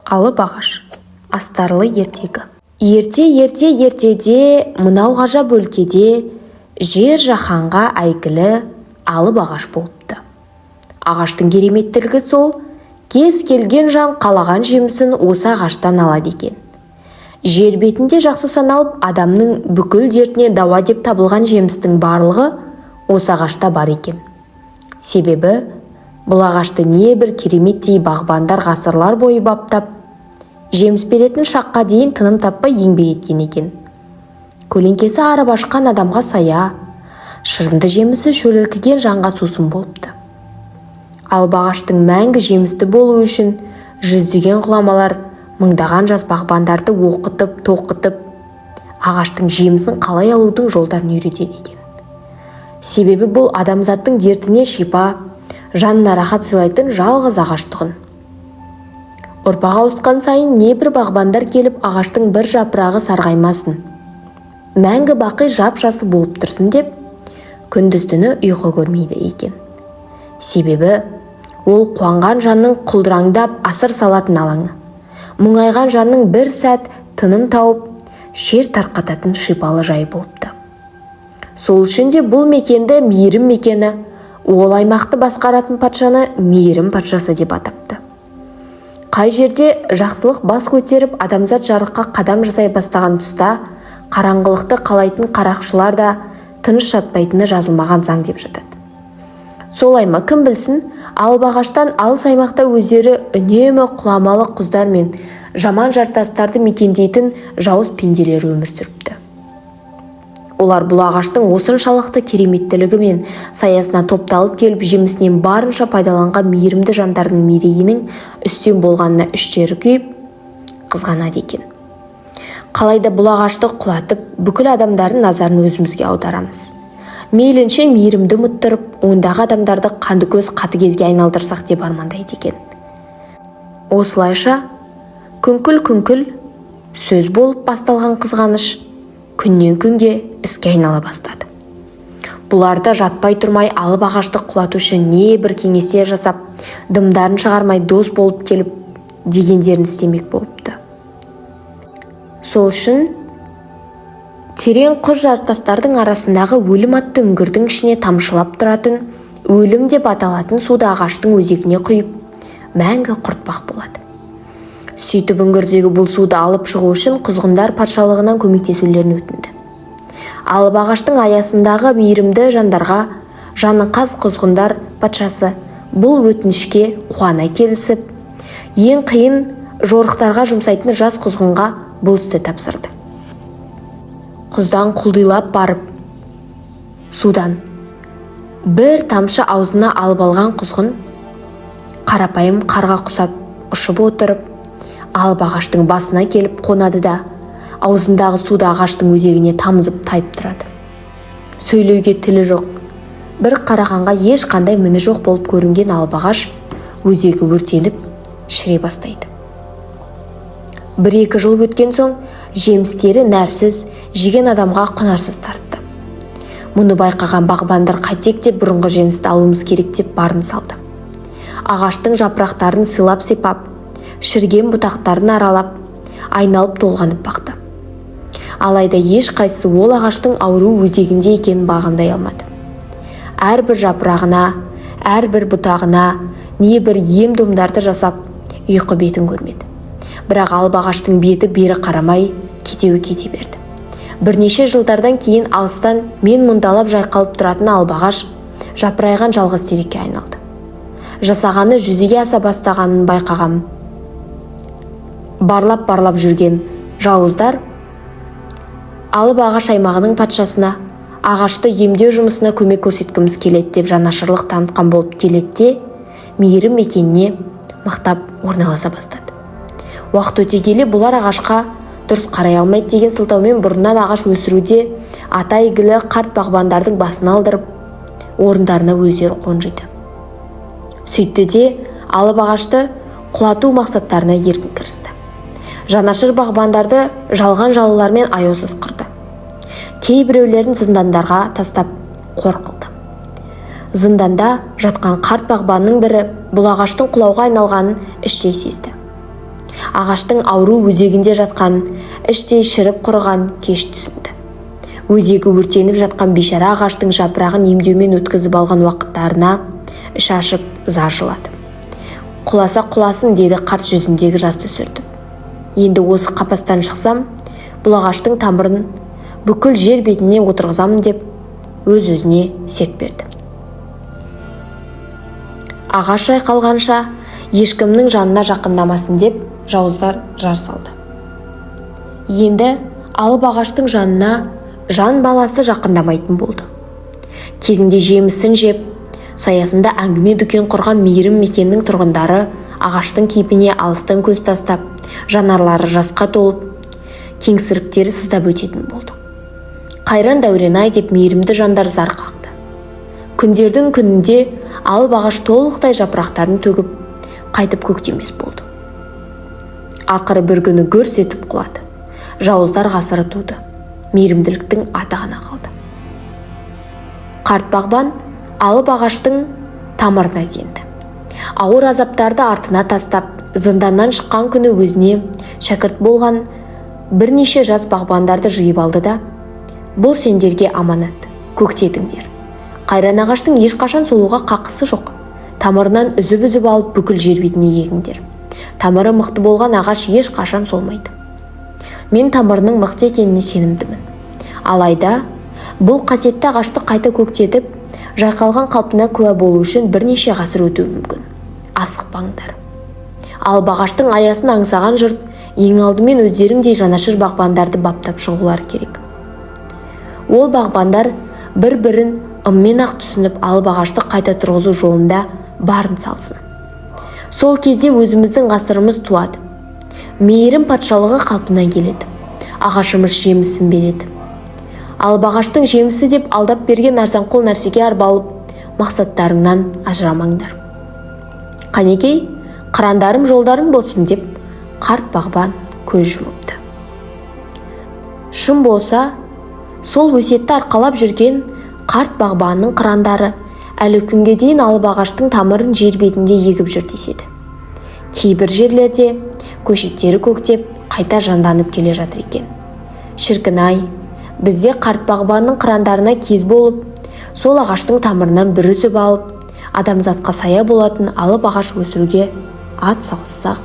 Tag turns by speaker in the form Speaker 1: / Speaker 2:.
Speaker 1: Алып ағаш. Астарлы ертегі. Ерте-ерте ертеде, мынау ғажап өлкеде жер-жаһанға әйгілі алып ағаш болыпты. Ағаштың кереметтілігі сол, кез келген жан қалаған жемісін осы ағаштан алады екен. Жер бетінде жақсы саналып, адамның бүкіл дертіне дауа деп табылған жемістің барлығы осы ағашта бар екен. Себебі бұл ағашты небір кереметтей бағбандар ғасырлар бойы баптап, жеміс беретін шаққа дейін тыным таппай еңбек еткен екен. Көлеңкесі арып ашқан адамға сая, шырынды жемісі шөліркеген жанға сусын болыпты. Алып ағаштың мәңгі жемісті болуы үшін жүздеген ғұламалар мыңдаған жас бағбандарды оқытып, тоқытып, ағаштың жемісін қалай алудың жолдарын үйретеді екен. Себебі бұл адамзаттың дертіне шипа, жанына рахат сыйлайтын жалғыз ағаш тұғын. Ұрпақ ауысқан сайын небір бағбандар келіп, ағаштың бір жапырағы сарғаймасын, мәңгі бақи жап-жасыл болып тұрсын деп күндіз-түні ұйқы көрмейді екен. Себебі ол қуанған жанның құлдыраңдап асыр салатын алаңы, мұңайған жанның бір сәт тыным тауып, шер тарқататын шипалы жайы болыпты. Сол үшін де бұл мекенді мейірім мекені, ол аймақты басқаратын патшаны мейірім патшасы деп атапты. Қай жерде жақсылық бас көтеріп, адамзат жарыққа қадам жасай бастаған тұста қараңғылықты қалайтын қарақшылар да тыныш жатпайтыны жазылмаған заң деп жатады. Солай ма, кім білсін, алып ағаштан алыс аймақта өздері үнемі құламалы құздар мен жаман жартастарды мекендейтін жауыз пенделер өмір сүріпті. Олар бұл ағаштың осыншалықты кереметтілігі мен саясына топталып келіп, жемісінен барынша пайдаланған мейірімді жандардың мерейінің үстем болғанына іштері күйіп, қызғанады екен. Қалайда бұл ағашты құлатып, бүкіл адамдардың назарын өзімізге аударамыз, мейлінше мейірімді ұмыттырып, ондағы адамдарды қанды көз қатыгезге айналдырсақ деп армандайды екен. Осылайша күңкіл-күңкіл сөз болып басталған қызғаныш күннен күнге іске айнала бастады. Бұлар да жатпай тұрмай алып ағашты құлату үшін небір кеңестер жасап, дымдарын шығармай дос болып келіп, дегендерін істемек болыпты. Сол үшін терең құз жартастардың арасындағы өлім атты үңгірдің ішіне тамшылап тұратын өлім деп аталатын суды ағаштың өзегіне құйып, мәңгі құртпақ болады. Сөйтіп, үңгірдегі бұл суды алып шығу үшін құзғындар патшалығынан көмектесулерін өтінді. Алып ағаштың аясындағы мейірімді жандарға жаны қас құзғындар патшасы бұл өтінішке қуана келісіп, ең қиын жорықтарға жұмсайтын жас құзғынға бұл істі тапсырды. Құздан құлдилап барып, судан бір тамшы аузына алып алған құзғын қарапайым қарға құсап ұшып отырып, алып ағаштың басына келіп қонады да, аузындағы суды ағаштың өзегіне тамызып тайып тұрады. Сөйлеуге тілі жоқ, бір қарағанға ешқандай міні жоқ болып көрінген алып ағаш өзегі өртеніп, шіре бастайды. Бір-екі жыл өткен соң жемістері нәрсіз, жеген адамға құнарсыз тартты. Мұны байқаған бағбандар қайтсек те бұрынғы жемісті алуымыз керек деп барын салды. Ағаштың жапырақтарын сылап-сипап, шіріген бұтақтарын аралап, айналып толғанып бақты. Алайда ешқайсысы ол ағаштың ауру өзегінде екенін бағамдай алмады. Әрбір жапырағына, әрбір бұтағына небір ем-домдарды жасап, ұйқы бетін көрмеді. Бірақ алып ағаштың беті бері қарамай, кетеуі кете берді. Бірнеше жылдардан кейін алыстан мен мұндалап жайқалып тұратын алып ағаш жапырайған жалғыз терекке айналды. Жасағаны жүзеге аса бастағанын байқаған, барлап-барлап жүрген жауыздар алып ағаш аймағының патшасына ағашты емдеу жұмысына көмек көрсеткіміз келеді деп жанашырлық танытқан болып келеді де, мейірім мекеніне мықтап орналаса бастады. Уақыт өте келе бұлар ағашқа дұрыс қарай алмайды деген сылтаумен бұрыннан ағаш өсіруде аты әйгілі қарт бағбандардың басын алдырып, орындарына өздері қонжиды. Сөйтті де, алып ағашты құлату мақсаттарына еркін кірісті. Жанашыр бағбандарды жалған жалалармен аяусыз қырды. Кейбіреулерін зындандарға тастап, қор қылды. Зынданда жатқан қарт бағбанның бірі бұл ағаштың құлауға айналғанын іштей сезді. Ағаштың ауру өзегінде жатқан, іштей шіріп құрыған кеш түсінді. Өзегі өртеніп жатқан бейшара ағаштың жапырағын емдеумен өткізіп алған уақыттарына іш ашып зар жылады. Құласа құласын, деді қарт жүзіндегі жасты сүртіп. Енді осы қапастан шықсам, бұл ағаштың тамырын бүкіл жер бетіне отырғызамын деп өз-өзіне серт берді. Ағаш жайқалғанша ешкімнің жанына жақындамасын деп жауыздар жар салды. Енді алып ағаштың жанына жан баласы жақындамайтын болды. Кезінде жемісін жеп, саясында әңгіме дүкен құрған мейірім мекеннің тұрғындары ағаштың кейпіне алыстан көз тастап, жанарлары жасқа толып, кеңсіріктері сыздап өтетін болды. Қайран дәурен-ай деп мейірімді жандар зар қақты. Күндердің күнінде алып ағаш толықтай жапырақтарын төгіп, қайтып көктемес болды. Ақыры бір күні гүрс етіп құлады. Жауыздар ғасыры туды. Мейірімділіктің аты ғана қалды. Қарт бағбан алып ағаштың тамырына сенді. Ауыр азаптарды артына тастап, зынданнан шыққан күні өзіне шәкірт болған бірнеше жас бағбандарды жиып алды да, бұл сендерге аманат, көктетіңдер. Қайран ағаштың ешқашан солуға қақысы жоқ. Тамырынан үзіп-үзіп алып бүкіл жер бетіне егіңдер. Тамыры мықты болған ағаш ешқашан солмайды. Мен тамырының мықты екеніне сенімдімін. Алайда бұл қасиетті ағашты қайта көктетіп, жайқалған қалпына куә болу үшін бірнеше ғасыр өтуі мүмкін. Асықпаңдар. Алып ағаштың аясын аңсаған жұрт ең алдымен өздеріңдей жанашыр бағбандарды баптап шығулары керек. Ол бағбандар бір-бірін ыммен-ақ түсініп, алып ағашты қайта тұрғызу жолында барын салсын. Сол кезде өзіміздің ғасырымыз туады. Мейірім патшалығы қалпына келеді. Ағашымыз жемісін береді. Алып ағаштың жемісі деп алдап берген арзанқол нәрсеге арбалып, мақсаттарыңнан ажырамаңдар. Қанекей, қырандарым жолдарың болсын деп қарт бағбан көз жұмыпты. Шын болса, сол өсиетті арқалап жүрген қарт бағбанның қырандары әлі күнге дейін алып ағаштың тамырын жер бетінде егіп жүр деседі. Кейбір жерлерде көшеттері көктеп, қайта жанданып келе жатыр екен. Шіркін-ай, бізде қарт бағбанның қырандарына кез болып, сол ағаштың тамырынан бір үзіп алып, адамзатқа сая болатын алып ағаш өсіруге ат салыссақ.